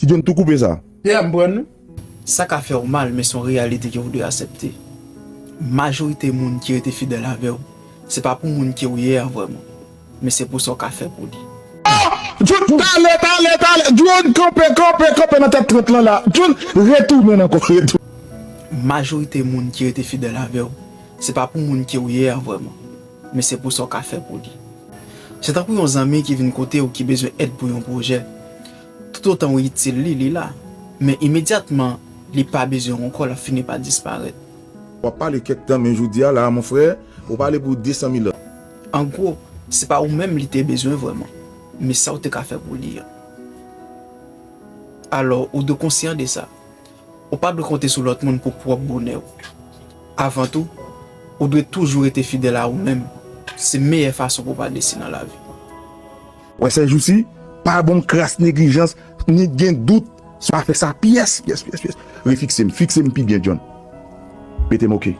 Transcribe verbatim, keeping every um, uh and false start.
Ti John tou koupe sa. Yeah, m pran nou. Sa ka fè w mal, men se yon reyalite ke w dwe aksepte. Majorite moun ki rete fidèl avè w, se pa pou moun ke w ye a vrèman, men se pou sa w ka fè pou li. John, talè, talè, talè. John, kanpe, kanpe, kanpe nan tèt trant lan la. John, retounen ankò, retounen. Majorite moun ki rete fidèl avè w, se pa pou moun ke w ye a vrèman, men se pou sa w ka fè pou li. Se tankou yon zanmi ki vin kote w ki bezwen èd pou yon pwojè. Toutotan w itil li, li la. Men imedyatman li pa bezwen w ankò, l ap fini pa disparèt. W ap pale kèk tan, men jodi a la, mon frè, ou pale pou de san mil an. An gwo, se pa ou menm li te bezwen vrèman, men sa w te ka fè pou li an. Alò, ou dwe konsyan de sa. Ou pa dwe konte sou lòt moun pou pwòp bonè w. Avan tou, ou dwe toujou rete fidèl a ou menm. Se meyè fason pou w pa desi nan lavi. Wè, sèjousi, pa bon kras neglijans, ni gen dout, sa pa fè sa pyès, pyès, pyès, pyès. Refikse m, fikse m pi byen, John. Mete m oke.